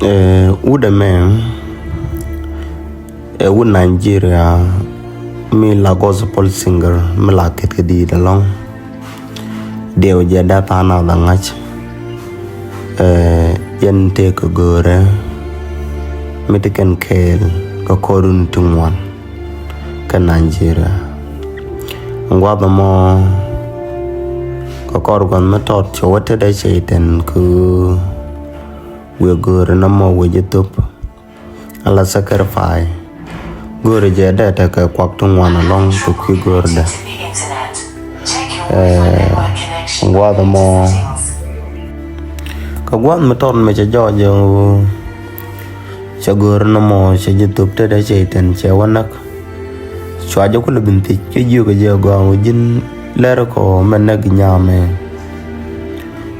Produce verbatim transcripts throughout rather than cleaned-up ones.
Ɛ wut ɛmɛ ɛ wut Nigeria mi la gospel singer mi la kɛt kɛ diit ɛlɔ̱ŋ. Diɛw jɛ dee tha̱a̱ŋ nath aŋa̱c. Ɛ jɛn tëëkɛ göörä mi ti kɛn kɛɛl kɛ kɔr run ti ŋuan kä Nigeria. Ŋuath ɛmɔ kɛ kɔr gua̱th mi tɔt cɛ wä tetdä cɛy-tan kä wiɛ göörä nɔmɔ wec ɛ thöp. Ala sacrifice. Göörä jɛ dee tekɛ kuak ti ŋuan ɛlɔ̱ŋ kɛ kui̱ göörädɛ. Ɛ ŋuath ɛmɔ kɛ gua̱th mi tɔt mi cɛ jɔɔc ɛ ɣöö cɛ göörä nɔmɔ cɛ jɛ thöp tetdä cɛy-tan cɛ wä näk. Cua jɛ kulɛ bin thiec kä jiök ɛ jɛ gɔaa ɣöö ji̱n lɛr kɔ mɛ näk nyamɛ.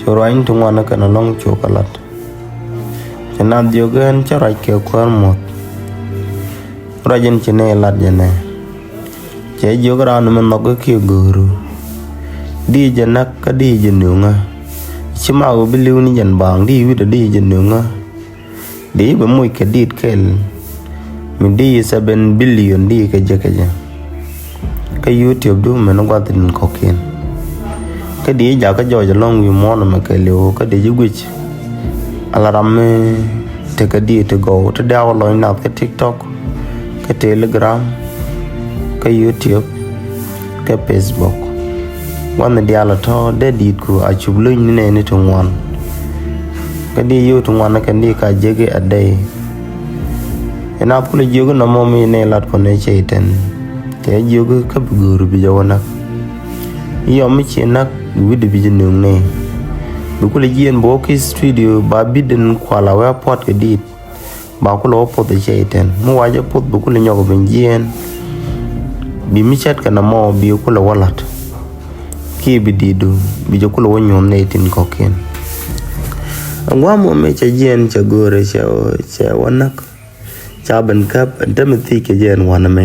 Cu ruany ti ŋuan kɛn ɛlɔ̱ŋ cukɛ lat. Cɛ nath jiök ɛn cä ruac kɛ kuäär muɔ̱th. Ruac in ci nɛy lat jɛ nɛ. Cɛ jiök raan mi nhɔk kiɛ gööru. Di jɛ näk kä di jɛ nöŋä. Ci mak bi li̱w ni jɛn baaŋ di wi̱cdɛ di jɛ nöŋä. Di bɛ moc kɛ dit kɛl. Mi di seven billion di kɛ jɛ kɛ jɛ. Kä YouTube du mɛn gua̱th in kɔ̱kiɛn. Kä di jakä jɔɔc ɛlɔ̱ŋ wi̱i̱ muɔ̱ɔ̱n ɛmɛ kɛɛliw kä di ji̱ guic. Ala ram mi tekɛ di ti gɔw ti diaw lɔny nath kä TikTok, kä Telegram, kä YouTube, kä Facebook. Gua̱th in diaal tɔ̱ dee di̱i̱tku a cup lo̱ny ni nɛɛni ti ŋuan. Kä di yio̱w ti ŋuan kɛn di ka jeki a day. Ina kulɛ jiök nɔmɔ mi nɛy lat kɔn ɛ cɛy-tan. Cɛ jiök kä bi göör bi jɛ wä näk. Yɔm mi ci näk bi wi̱cdɛ bi jɛ nöŋ nɛy. Bi kulɛ jiɛn bi wä ki studio ba bi̱t in kual a wee a puɔt kɛ di̱i̱t. Ba kulɛ wä puɔth ɛ cɛy-tan mi wa jɛ puɔth bi kulɛ nyɔk bi jiɛn. Bi mi cɛt kɛ nɔmɔ bi kulɛ wä la̱t. Kiɛ bi di̱i̱du bi jɛ kulɛ wä nyuɔ̱th nɛy tin kɔ̱kiɛn. Ɛŋuam mɔ mi cɛ jiɛn cɛ göörä cɛ wä näk. Ca ben käp ɛn te mi thiec kɛ jɛ ɛn wanɛ mɛ.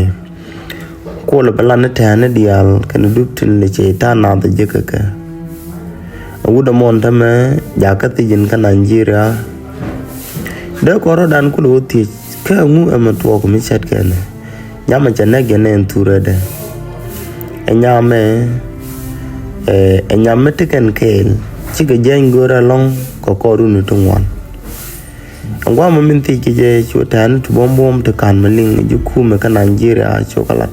Kuɔlɛ bɛ lan ni tɛ̈ɛ̈n ni diaal kɛn dup tin lɛ cɛ ta̱a̱ nath jɛ kɛ kɛ. Ɛ wut ɛmɔ ɛn te mɛ jakä thiec in kä Nigeria. Dee kɔn rɔ̱dan kulɛ wä thiec kä ɛŋu ɛmɛ tuɔɔk mi cɛt kɛnɛ. Nyamɛ cɛ nɛk jɛ nɛ ɛn thurɛ dɛ. Ɛ nyamɛ ɛ nyam mi ti kɛn kɛɛl cikɛ jiɛny göörä ɛlɔ̱ŋ kɛ kɔr run ti ŋuan. Ɛŋuam mi min thiec kɛ jɛ cu tɛ̈ɛ̈n ti buɔ̱m buɔ̱m ti ka̱n mi liŋ ji̱ kumɛ kä Nigeria cu kɛ lat.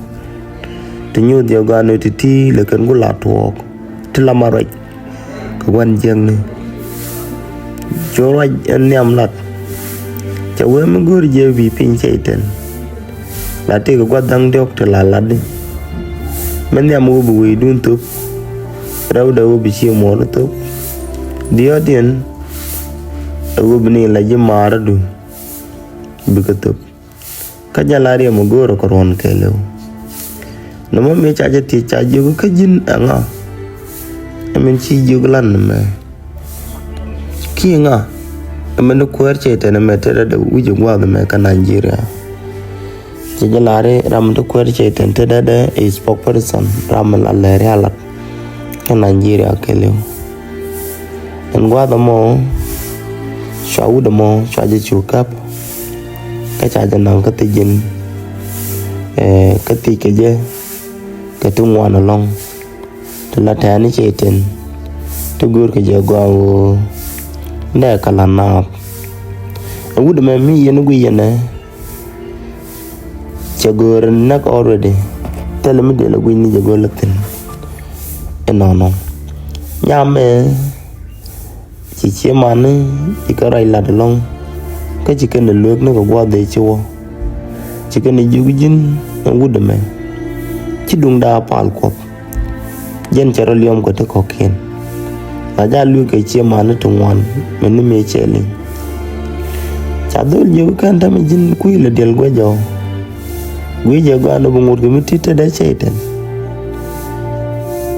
Ti nyuuth jɛ gɔaa ni ti ti lɛ kɛn ku la tuɔɔk ti la ma ruac kɛ gua̱n jiäkni. Cu ruac ɛn nhiam lat. Cɛ wee mi go̱o̱r jɛ bi piny cɛy-tan. La tëëkɛ gua̱th da̱ŋ diɔ̱k ti la latdi. Mi nhiam ɣöö bi wecdun thöp. Rɛwdɛ ɣöö bi cie muɔɔr thöp. Diɔ̱ɔ̱kdiɛn ɛ ɣöö bi ni la ji̱ maaradu bikɛ thöp. Kä jɛ la riɛm ɛ go̱o̱rä kɛ ruɔ̱n kɛɛliw. Nɔmɔ mi ca jɛ thiec ca jiök kä ji̱n ɛŋa. Ɛmɛn ci jiök lan nɛmɛ. Kiɛ ŋa ɛmɛn ni kuäär cɛy-tan ɛmɛ tetdɛ wi̱c ɛ gua̱a̱th ɛmɛ kä Nigeria. Cɛ jɛ la̱ri ram ti kuäär cɛy-tan tetdɛ ɛ spokesperson ram mi la lɛɛri alat kä Nigeria kɛɛliw. Ɛn gua̱a̱th ɛmɔ cua wut ɛmɔ cua jɛ cu käp. Kä ca jɛ naŋ kä thiec ji̱n ɛ kä thiec kɛ jɛ kɛ ti ŋuan ɛlɔ̱ŋ. Ti la tɛ̈ɛ̈ni cɛy-tan ti göör kɛ jɛ gɔaa ɣöö nɛ kɛ la naath. Ɛ wut ɛmɛ mi yɛn guic yɛnɛ. Cɛ göör näk already. Thilɛ mi duel a guic ni jɛ göör la thi̱n. Inɔnɔ nyamɛ. Ci cie mani ci kɛ ruac lat ɛlɔ̱ŋ. Kä ci kɛn ɛ lueek ni kɛ gua̱a̱th ëë ci wä. Ci kɛn ɛ jiök ji̱n ɛn wut ɛmɛ. Ci duŋda a pal Kuɔth. Jɛn cɛ rɔ liɔm kɛ ti kɔ̱kiɛn. La ja lueek kɛ cie mani ti ŋuan mɛ ni mëë cɛ liŋ. Ca dhol jiök kɛn tämɛ ji̱n kui̱ lɛ diɛl guɛc ɔ. Gui̱i̱cɛ gɔaa ni bi ŋut kɛ mi ti̱t tetdɛ cɛy-tan.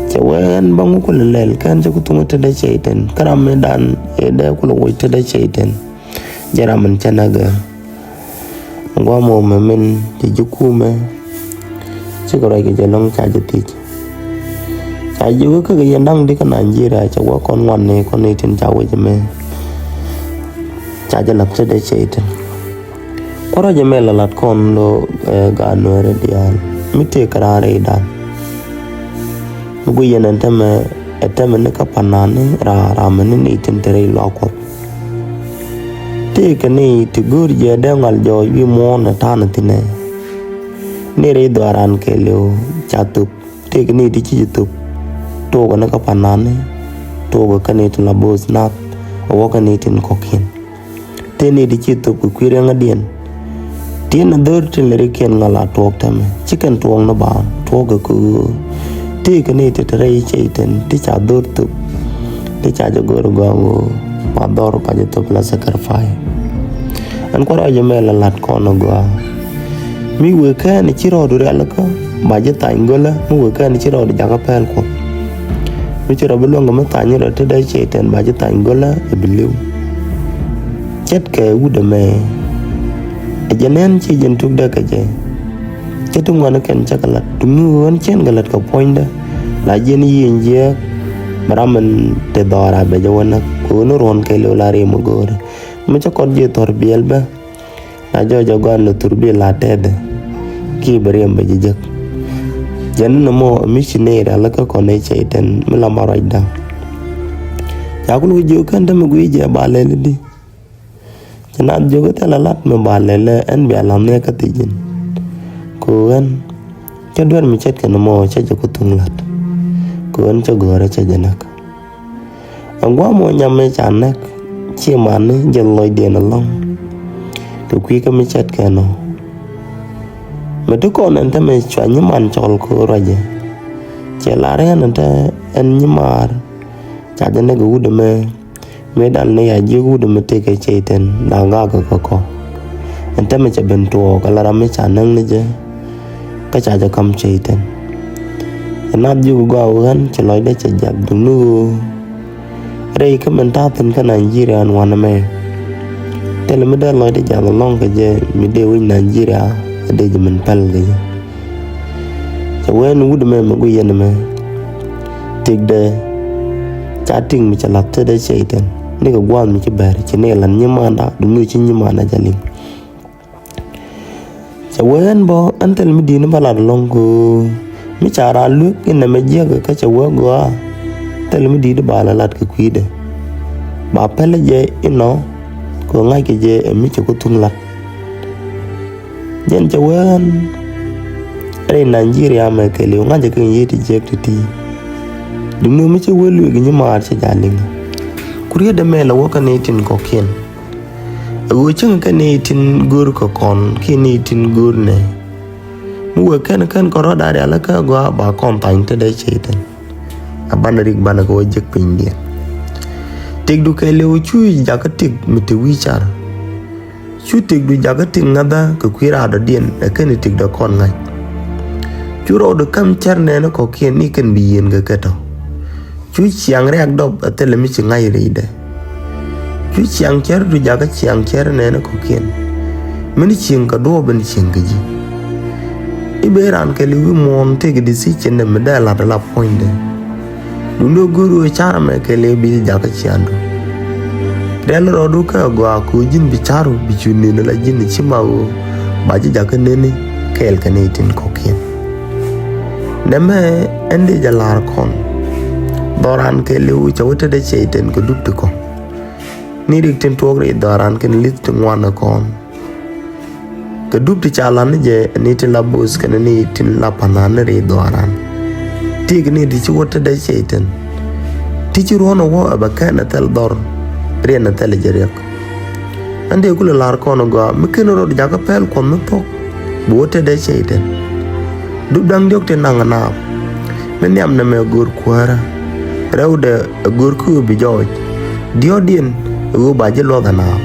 Cɛ wee ɛn bä ŋu kulɛ lɛl kɛn cɛ ku thuŋ tetdɛ cɛy-tan kä ram mi dan ëë dee kulɛ woc tetdɛ cɛy-tan. Jɛ ram min cä näk ɛ. Gua̱a̱th ɛmɔ mɛ min ci ji̱ kumɛ. Cikɛ ruac kɛ jɛ ɛlɔ̱ŋ ca jɛ thiec. Ca jiök kä kɛ yɛn da̱ŋ di kä Nigeria cɛ wä kɔn ŋuan ni kɔn ni tin ca wec ɛmɛ. ca jɛ la̱th tetdä Cɛy-tan. Kuäär ɔ jɛ mɛ la lat kɔn lo, eh, gaat Nuäärä diaal mi tëëkɛ raan rɛydan. Mi guic yɛn ɛn täämɛ, ɛ täämɛ ni kä panani raa, raa mɛ ni ni tin te rɛy luaak Kuɔth. Tëëkɛ ni ti go̱o̱r jɛ dee ŋal jɔɔc wi̱i̱ muɔ̱ɔ̱n ɛ ta̱a̱n ɛ thi̱n ɛ. Ni rɛy dhɔaaran kɛɛliw ca thop. Tëëkɛ ni ti ci jɛ thop. Tuɔɔkɛ ni kä panani. Tuɔɔkɛ kä ni tin la bo̱o̱th nath. Ɛ wä kä ni tin kɔ̱kiɛn. Tëë ni ti ci thop kɛ kui̱ riɛŋädiɛn. Ti ni dho̱r tin lɛ rikiɛn ŋa̱l a tuɔɔk täämɛ. Ci kɛn tuɔɔk ni ba tuɔɔkɛ kɛ ɣöö tëëkɛ ni ti te rɛy Cɛy-tan ti ca dho̱r thop. Ti ca jɛ go̱r gɔaa ɣöö ba dhɔr ba jɛ thop la sacrifice. Ɛn kuäär ɔ jɛ mɛ la lat kɔn gɔaa. Mi wëë kɛn ci rɔɔdu rialikä ba ji̱ thany gölä, mi wëë kɛn ci rɔɔdu jakä pɛl Kuɔth. Mi ci rɔ bi luäŋ kɛ mi thany rɔ tetdä Cɛy-tan ba ji̱ thany gölä ɛ bi li̱w. Ce̱tkɛ wut ɛmɛ. Ɛ jɛ nɛn ci jɛn tuk dee kɛ jɛ. Cä ti ŋuan kɛn cä kɛ la̱t. Duŋni ɣöö ɛn cɛn kɛ la̱t kɛ puɔ̱nydä. La jiɛn yiëë jiääk. Mi ram min te dhɔra bɛ jɛ wä näk. Kɛ ɣöö ni ruɔ̱n kɛɛliw la rim mi go̱o̱rä. Mi cä kɔt ji̱ thɔr biɛl bä. Na jɔɔc ɛ gɔaa ni thur bi la tɛth. Ki bɛ riɛm bɛ ji̱ jek. Jɛn ni mɔ mi ci nɛy rialikä kɔn ɛ Cɛy-tan mi la ma ruacda. Ca kul kɛ jiök kɛn te mi guic jɛ ba lɛl i̱di. Cɛ naath jiök i̱ thilɛ lat mi ba lɛl ɛ ɛn bia la̱th ni ɛ kä thi̱c ji̱n. Kɛ ɣöö ɛn cä duer mi ce̱tkɛ ni mɔ cä jɛ ku thuŋ la̱t. Kɛ ɣöö ɛn cä go̱o̱rä cä jɛ näk. Ɛn gua̱a̱th mɔ nyam mi ca näk ci mani jɛ lɔcdiɛn ɛlɔ̱ŋ. Kɛ kui̱ kä mi ce̱tkɛ nɔ. Mi ti kɔn ɛn te mi cua nyiman cɔl kɛ ruacɛ. Cɛ lar ɛn ɛn te ɛn nyimaar. Ca jɛ näk ɛ wut ɛmɛ. Mi dal ni ya jiök wut ɛmɛ tëëkɛ Cɛy-tan da̱a̱ gaakɛ kɛ kɔ. Ɛn te mi cɛ ben tuɔɔk ɛ la ram mi ca näk ni jɛ. Kä ca jɛ ka̱m Cɛy-tan. Ɛ naath jiök gɔaa ɣän cɛ lɔcdä cɛ jiath duŋni ɣöö rɛy kä min ta̱a̱ thi̱n kä Nigeria ɛn wanɛ mɛ. Thilɛ mi dee lɔcdä jiath ɛlɔ̱ŋ kɛ jɛ mi dee wec Nigeria ɛ dee jɛ min päl kɛ jɛ. Cɛ wee ni wut ɛmɛ mi guic yɛn ɛmɛ. Tëkdɛ ca tik mi cɛ la̱th tetdä Cɛy-tan nikɛ gua̱a̱th mi ci bɛr ci ni la̱t nyimanda duŋni ci nyimanda jɛ liŋ. Cɛ wee ɛn bä ɛn thil mi di̱i̱t ni bä lat ɛlɔ̱ŋ kɛ ɣöö mi ca raan luek inɛ mɛ jiäk kä cɛ wee gɔaa. Thil mi di̱i̱t ba la lat kɛ kui̱dɛ ba pɛlɛ jɛ inɔ kɛ ɣöö ŋa̱ckɛ jɛ ɛ mi cɛ ku thuŋ lat. Jɛn cɛ wee ɛn rɛy Nigeria mɛ kɛɛliw ŋa̱cä kɛ yiëë ti jiäk ti̱ti̱. Duŋni mi cɛ wee luek nyimaar cɛ jɛ liŋ. Ku rietdɛ mɛ la wä kä ni tin kɔ̱kiɛn. Ɛ ɣöö cäŋ kɛn ni tin go̱o̱r kɛ kɔn kiɛ ni tin go̱o̱r nɛ. Mi wëë kɛn kɛn kɔn rɔ̱ da̱a̱ rialikä gɔaa ba kɔn thany tetdä Cɛy-tan. A banɛ rik banɛ kɛ wä jek pinydiɛn. Tëkdu kɛɛliw cu jakä tëk mi te wi̱i̱ car. Cu tëkdu jakä tëk ŋäthä kɛ kui̱ raadɔdiɛn ɛ kɛn tëkdɛ kɔn ŋa̱c. Cu rɔɔdu käm cär nɛɛni kɔ̱kiɛn ni kɛn bi yieen kɛ kɛ tɔ̱. Cu ciaŋ riak dɔp ɛ thilɛ mi ci ŋa̱c rɛydɛ. Cu ciaŋ cär du jakä ciaŋ cär nɛɛni kɔ̱kiɛn. Min cieŋ kɛ duɔɔp in cieŋ kɛ ji̱. I̱ ben raan kɛɛliw wi̱i̱ muɔ̱ɔ̱n tëëkɛ decision dɛ mi dee la̱t ala puɔ̱nydɛ. Duundɛ go̱o̱r ɣöö car ɛmɛ kɛɛliw bi jakä ciaŋdu. Riɛl rɔɔdu kä gɔaa kɛ ɣöö ji̱n bi ca̱ru bi cu nen ala ji̱n ci ma ɣöö ba ji̱ jakä neni kɛɛl kɛ nɛy tin kɔ̱kiɛn. Nɛmɛ ɛn dee jɛ la̱r kɔn. Dhɔran kɛɛliw cɛ wä tetdä Cɛy-tan kɛ dup ti kɔn. Ni rik tin tuɔɔk rɛy dhɔran kɛn li̱th ti ŋuan ɛ kɔn. Kɛ dup ti ca lan ni jɛ ni tin la bo̱o̱th kɛn ni tin la panan ni rɛy dhɔran. Tëëkɛ ni ti ci wä tetdä Cɛy-tan. Ti ci ruɔ̱n ɛ wä ɛ bɛ kɛn ɛ thɛl dhɔr. Riɛn ɛ thɛl jɛ riɛk. Ɛn dee kulɛ la̱r kɔn ɛ gɔaa mi ken rɔɔd jakä pɛl Kuɔth mi thuɔ̱k. Bi wä tetdä Cɛy-tan. Dup da̱ŋ diɔ̱k tin naŋ ɛ naap. Mi nhiam nɛmɛ ɛ go̱o̱r kuäärä. Rɛwdɛ ɛ go̱o̱r kä ɣöö bi jɔɔc. Diɔ̱ɔ̱kdiɛn ɛ ɣöö ba ji̱ luɔth ɛ naap.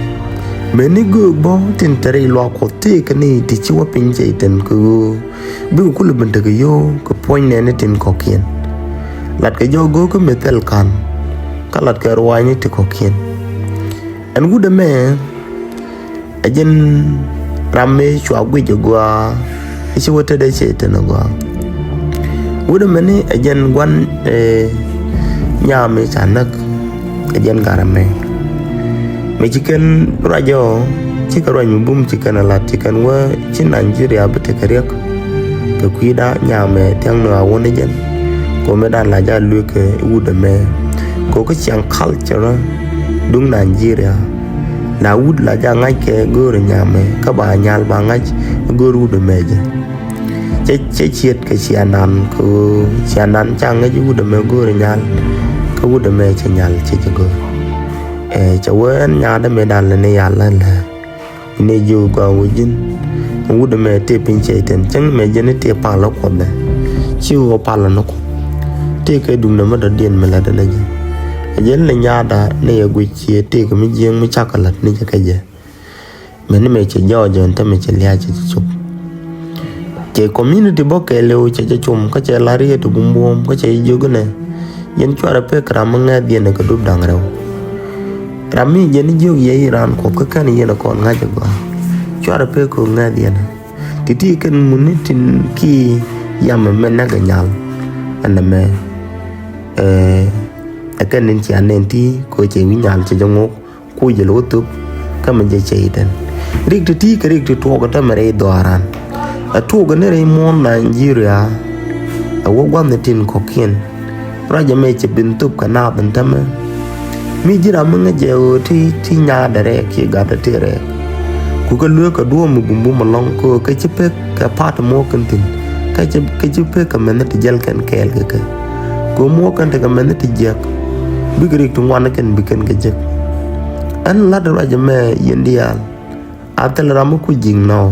Mëë ni göök bä tin te rɛy luaak Kuɔth tëëkɛ ni ti ci wä piny Cɛy-tan kɛ ɣöö bikɛ kulɛ ben tekɛ yio̱w kɛ puɔ̱ny nɛɛni tin kɔ̱kiɛn. Latkɛ jɔɔk göök kä mi thil ka̱n. Kä latkɛ ruaacni ti kɔ̱kiɛn. Ɛn wut ɛmɛ ɛ jɛn ram mi cua guic ɛ gɔaa i̱ ci wä tetdä Cɛy-tan ɛ gɔaa. Wut ɛmɛni ɛ jɛn gua̱n ɛ nyaam mi ca näk ɛ jɛn gat ɛmɛ. Mi ci kɛn ruac ɔ, ci kɛ ruac mi bum ci kɛn a lat ci kɛn wä ci Nigeria bi tekɛ riɛk. Kɛ kui̱da nyamɛ thiaŋ ni a wä ni jɛn. Kɛ mi dan la ja luek kɛ wut ɛmɛ. Kɛ kɛ ciaŋ culture duŋ Nigeria. La wut la ja ŋa̱c kɛ go̱o̱r nyamɛ kä ba nyal ba ŋa̱c go̱o̱r wut ɛmɛ jɛ. Cɛ cɛ ciet kɛ cianan kɛ cianan ca ŋäc wut ɛmɛ go̱o̱r nyal. Kä wut ɛmɛ cɛ nyal cɛ cɛ go̱o̱r. Ɛ cɛ wee ɛn nyaat ɛmɛ dan lɛ ni yal lɛ lɛ. Ni ji̱ wä gɔaa wä ji̱n. Wut ɛmɛ tëë piny cɛ itɛn cäŋ mɛ jɛn ni tëë pal lɛ kuɔth dɛ. Ci wä pal lɛ ni kuɔth. Tëë kɛ duŋdɛ mi dɔ̱diɛn mi lät ɛn ɛ jɛ. Ɛ jɛn lɛ nyaatda ni yɛ guic ciɛ tëë kɛ mi jiɛŋ mi cakɛ lät ni jɛ kɛ jɛ. Mɛni mɛ cɛ jɔɔc ɛn tämɛ cɛ lia̱a̱ cɛ cɛ cop. Cɛ community bä kɛɛliw cɛ cɛ com kä cɛ la̱r yɛ ti bumbuɔ̱ɔ̱m kä cɛ jiök inɛ. Yɛn cuarɛ pek ram mi ŋɛ̈th yɛn kɛ dup da̱ŋ rɛw. Ram mi jɛn jiök yɛ i̱ raan kuɔth kä kɛn yɛn kɔn ŋa̱c ɛ gɔaa. Cuarɛ pek kɛ ŋɛ̈th yɛn. Ti ti kɛn muni tin ki yam mɛ nɛk ɛ nyal. Ɛn ɛmɛ ɛ kɛn in cia nɛn ti kɛ cɛ wi̱c nyal cɛ jɛ ŋok. Kuc jɛ lo̱ thop kä mi jɛ cɛ itɛn. Rik ti ti kɛ rik ti tuɔɔk ɛ tämɛ rɛy dhɔaran. Ɛ tuɔɔk ɛ ni rɛy muɔ̱ɔ̱n Nigeria. Ɛ wä gua̱nh ɛ tin kɔ̱kiɛn. Ruac ɛmɛ cɛ bin thop kɛ naath ɛn tämɛ. Mi ji̱ ram mi ŋäc jɛ ɣöö ti ti nyaatdɛ rɛɛk kiɛ gatdɛ ti rɛɛk. Ku kɛ lueek kɛ duɔ̱ɔ̱m mi bumbum ɛlɔ̱ŋ kɛ ɣöö kɛ ci pek kɛ pa̱a̱t muɔ̱ɔ̱k kɛn thi̱n. Kɛ ci kɛ ci pek kɛ mɛnh ti jɛl kɛn kɛɛl kɛ kɛ. Kɛ ɣöö muɔ̱ɔ̱k kɛn tekɛ mɛnh ti jiäk. Bikɛ rik ti ŋuan kɛn bi kɛn kɛ jek. Ɛn la̱t ruac ɛmɛ yɛn diaal. A thil ram mi ku ji̱ŋ nɔ.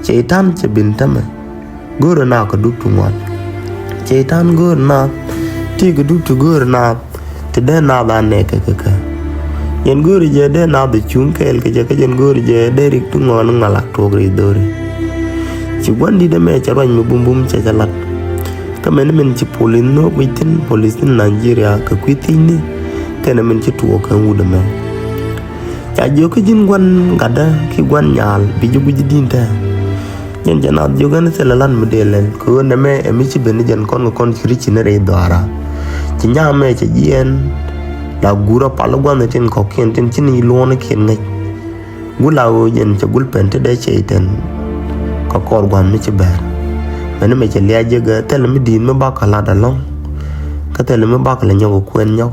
Cɛy-tan cɛ bin tämɛ. Go̱o̱rɛ naath kɛ dup ti ŋuan. Cɛy-tan go̱o̱rɛ naath. Ti kɛ dup ti go̱o̱rɛ naath. Ti dee naath a nɛɛkɛ kɛ kɛ. Yɛn go̱o̱rɛ jɛ dee naath cuŋ kɛɛl kɛ jɛ kä yɛn go̱o̱rɛ jɛ dee rik ti ŋuan ŋual a tuɔɔk ri dho̱ri. Ci gua̱n di̱t ɛmɛ cɛ ruac mi bumbum cɛ cɛ lat. Kä mɛn min ci polis nhök wi̱c thi̱n polis thi̱n Nigeria kɛ kui̱ thi̱cni. Kɛnɛ min ci tuɔɔk kɛ wut ɛmɛ. Ca jiök kä ji̱n gua̱n gatdä ki gua̱n nyaal bi ji̱ gui̱c di̱n tɛ̱̈ɛ̱̈. Jɛn jɛ naath jiök ɛn thilɛ lan mi dee lɛl kɛ ɣöö nɛmɛ ɛ mi ci ben ni jɛn kɔn kɛ kɔn ci ri̱c ci ni rɛy dhɔaara. Ci nyaamɛ cɛ jiɛɛn la guur a pal gua̱n tin kɔ̱kiɛn tin ci ni luɔ̱ɔ̱nikiɛn ŋäc. Gul a ɣöö jɛn cɛ gul pɛn ti dee cɛ itɛn kɛ kɔr gua̱n mi ci bɛ̈ɛ̈r. Mɛn ni mɛ cɛ liac jɛ gɛ thilɛ mi di̱i̱t mi bakɛ lat alɔ̱ŋ. Kä thilɛ mi bakɛ lɛ nyɔk kɛ kuɛn nyɔk.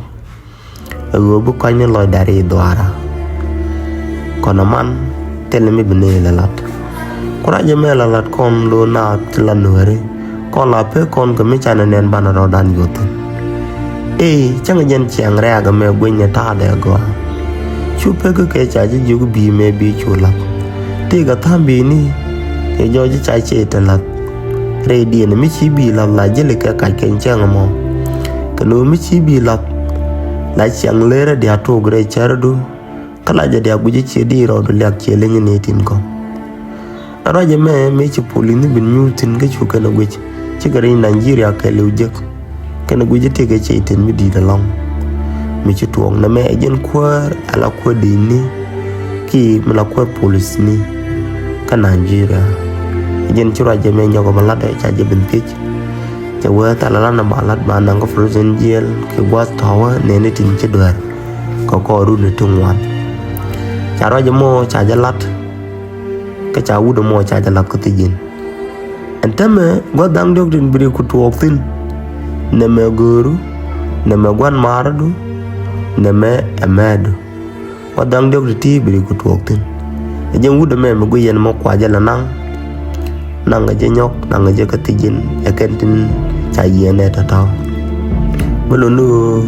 Ɛ ɣöö bi kɔ̱a̱cni lɔcdɛ ri dhuaara. Kɔn aman thilɛ mi bi ni lɛ lat. Ku ruac ɛmɛ lɛ lat kɔn lo̱o̱ naath ti la nuääri. Kɔn la pek kɔn kɛ mi canɛ nɛn banɛ rɔɔdan yuɔth thi̱n. Ëë cäŋ jɛn ciaŋ rɛɛk ɛmɛ guinyɛ ta̱a̱dɛ gɔaa. Cu pek kɛ ca ji̱ jiök bi̱i̱ mëë bi̱i̱ cu la̱th. Tëëkɛ tha̱a̱ŋ bi̱i̱ni kɛ jɔɔc ca ciey te la̱th. Rɛydiɛn mi ci bi̱i̱ la̱th la ji̱li kɛ kac kɛny cäŋ ɛmɔ. Kɛ nöö mi ci bi̱i̱ la̱th la ciaŋ lërä diaal tok rɛy cärädu. Kä la jɛ diaal guic ciɛ di rɔɔdu liak ciɛ leny ni tin kɔ̱ŋ. Ruac ɛmɛ mëë ci polith ni bin nyuur thi̱n kä cu kɛn ɛ guic cikɛ riny Nigeria kɛ liw jek. Kɛn ɛ guic itek ɛ cɛy tin mi di̱i̱t ɛlɔ̱ŋ. Mi ci tuɔɔk nɛmɛ ɛ jɛn kuäär ala kuäär di̱i̱tni. Ki mi la kuäär polithni kä Nigeria. Ɛ jɛn ci ruac ɛmɛ nyɔk ɛ bä lat ɛ ca jɛ bin thiec. Cɛ wee thal ala na ba lat ba naŋ kä prison jail ki gua̱th tɔ̱wä nɛni tin ci dueer. Kɛ kɔɔrun ti ŋuan. Ca ruac ɛmɔ ca jɛ lat. Kä ca wut ɛmɔ ca jɛ lath kä thiec in. Ɛn täämɛ gua̱th da̱ŋ diɔ̱k tin bi ri ku tuɔɔk thi̱n. Nɛmɛ go̱o̱ru, nɛmɛ gua̱n maaradu, nɛmɛ ɛmɛɛdu. Gua̱th da̱ŋ diɔ̱k ti ti bi ri ku tuɔɔk thi̱n. Ɛ jɛn wut ɛmɛ mi guic yɛn mɔ kua jɛ la naŋ. Naŋ ɛ jɛ nyɔk, naŋ ɛ jɛ kä thiec in ɛ kɛn tin ca yiɛn ɛ tɔ̱tɔ̱. Bä luni ɣöö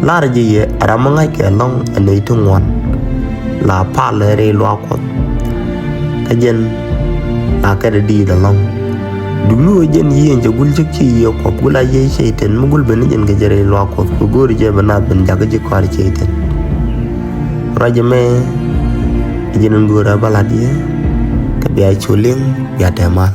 Lar ji̱ yɛ ram mi ŋa̱ckɛ ɛlɔ̱ŋ ɛ nɛy ti ŋuan. La palɛ rɛy luaak Kuɔth. Kä jɛn la kɛt ɛ diit ɛlɔ̱ŋ. Duŋni ɣöö jɛn yiëë cɛ gul cik ci yiëë Kuɔth gul a yiëë cɛy tɛn mi gul ben ni jɛn kɛ jɛ rɛy luaak Kuɔth kɛ go̱o̱ri jɛ bɛ naath ben jakä ji̱ kɔaar cɛy tɛn. Ruac ɛmɛ ɛ jɛn in go̱o̱rä bä lat yɛ kɛ bia cu liŋ bia tɛmal.